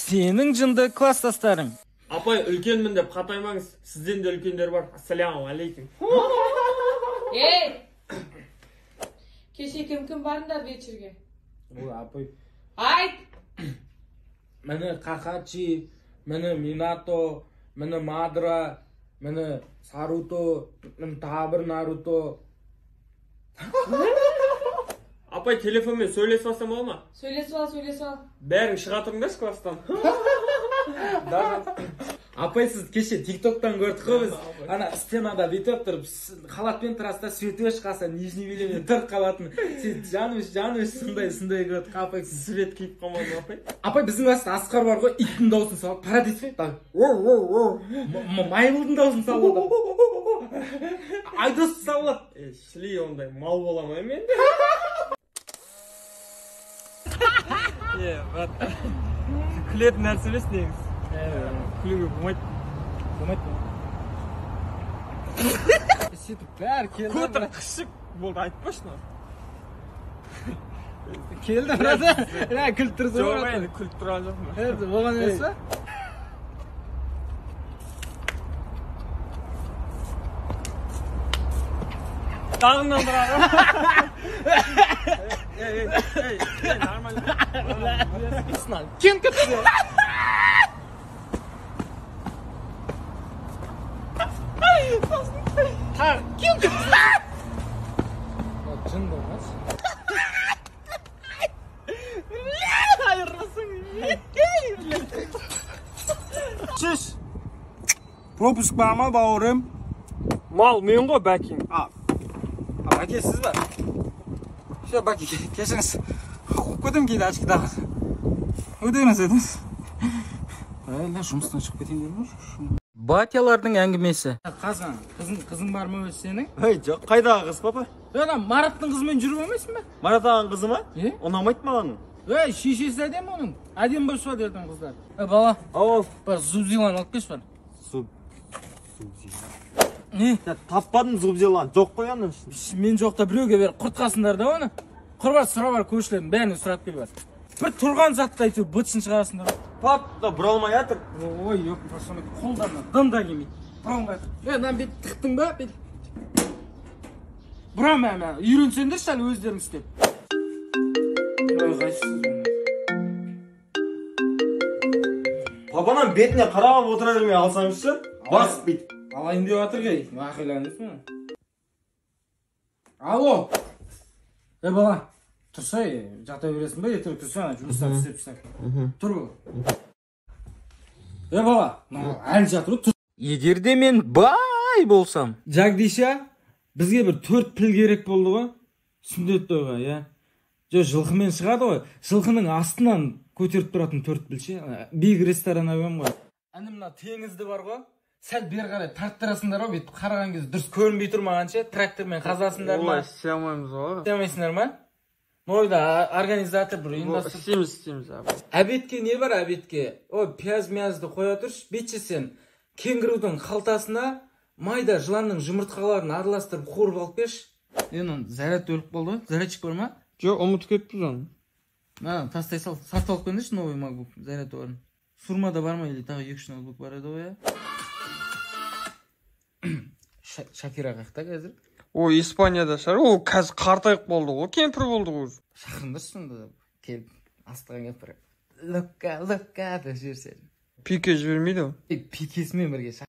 Сенің жынды класстастарың. Апай, үлкенмін деп қатаймаңыз. Сізден де үлкендер бар. Ассаляму алейкум. Ей! Кеше кім-кім барыңдар вечерге? Ой, апай. Айт! Міне Какаши, міне Минато, міне Мадра, міне Саруто, міне тағы бір Наруто. Апай, телефонмен сөйлесіп алсам бола ма? Сөйлесіп ал, сөйлесіп ал. Бәрің шыға тұрыңдаршы класстан. Апай, сіз кеше тиктоктан көрдік қой біз. Ана стенада бүйтіп тұрып, халатпен тұрасыз да, свет өшіп қалса, нижний бельемен тұрып қалатын. Сен жаным, жаным, сондай көрдік. Апай, свет киіп қалмадым, апай. Апай, біздің класста Асқар бар ғой, иттің дауысын салып, пара дейсіз бе? Оу, оу, оу. Маймылдың дауысын салып алады. Айдосты салып алады. Шли, ондай мал бола ма мен? Брат, күлетін нәрсе емес негізі. Күлуге болмайды. Болмайды. Сөйтіп бәрі келді. Көтір қышып болды, айтпашы мына. Келді, брат. Күліп тұрсың ғой. Жоқ, енді күліп тұрған жоқпын. Болған емес па? Тағымнан тұрады. Ей, ей, ей, нормально. Кем кетті? Тағы кем кетті? Жын болмас. Айырылсың. Шеш. Пропуск бар ма, бауырым? Мал мен ғой, бәкең. Бәке, сіз ба? Все, бәке, кешіріңіз. Қуып кетемін кейде очкидағы. Өтіңіз, өтіңіз. Әлі жұмыстан шығып кетейін дедім ғой. Батялардың әңгімесі. Қазан, қызың бар ма өзі сенің? Ей, жоқ, қайдағы қыз, папа? Ана Мараттың қызымен жүріп алмайсың ба? Марат ағаның қызы ма? Е? Ұнамайды маған. Ей, шешесі әдемі оның. Әдемі болып шығады ертең қыздар. Ей, бала. Ау. Бар, зубзиланы алып келші бар. Зубзила. Не? Таппадым зубзиланы, жоқ қой аның. Мен жоқта біреуге бер, құртқасыңдар да оны. Құр бар, сұра бар, көршілердің бәрінен сұрап кел бар. Бір тұрған затты әйтеуір бытшын шығарасыңдар. Пап, да бұра алмай жатыр. Ой, өп, қолдарына дым да келмейді. Бұра алмай жатыр. Е, мынаны бүйтіп тықтың ба? Бүйтіп. Бұра мә, мә, үйренсеңдерші әлі өздерің істеп. Ой, қайсысы? Папаның бетіне қарап отыра бермей алсаңызшы, басып бүйтіп. Алайын деп жатыр гей, ақиланыңыз ба? Алло. Ей, бала, тұрсай, жата бересің ба? Ертерек тұрсай, ана жұмыстарды істеп тастап. Тұр бала. Ей, бала, мынау әлі жатыр ғой, тұр. Егер де мен бай болсам. Жагдиша, бізге бір 4 піл керек болды ғой. Сүндет тойға, иә. Жоқ, жылқымен шығады ғой. Жылқының астынан көтеріп тұратын 4 піл ше. Биік ресторан әуем ғой. Әне мына теңізді бар ғой. Сәл бері қарай тарттырасыңдар ғой, бүйтіп қараған кезде дұрыс көрінбей тұр маған ше, трактормен қазасыңдар ма? Олай істей алмаймыз ғой. Істей алмайсыңдар ма? Ойда организатор бір ұйымдастырып. Істейміз, істейміз. Әбетке не бар әбетке? Ой, пияз-миязды қоя тұршы, бетше сен кенгурудың қалтасына майда жыланның жұмыртқаларын араластырып қуырып алып келші. Енді оның заряд өліп қалды ғой. Зарядчик бар ма? Жоқ, ұмытып кетіппіз оны. На, тастай сал, сатып алып келіңдерші новый MacBook заряды барын. Сурмада бар ма или тағы 2-3 ноутбук бар еді ғой, иә? Шакира қаяқта қазір? Ой, Испанияда шығар. Ол қазір қартайып болды ғой, кемпір болды ғой. Шақырыңдаршы сонда, келіп астыға келіп бір лөкка, лөкка деп жіберсе. Пике жібермейді ғой. Пикесімен бірге.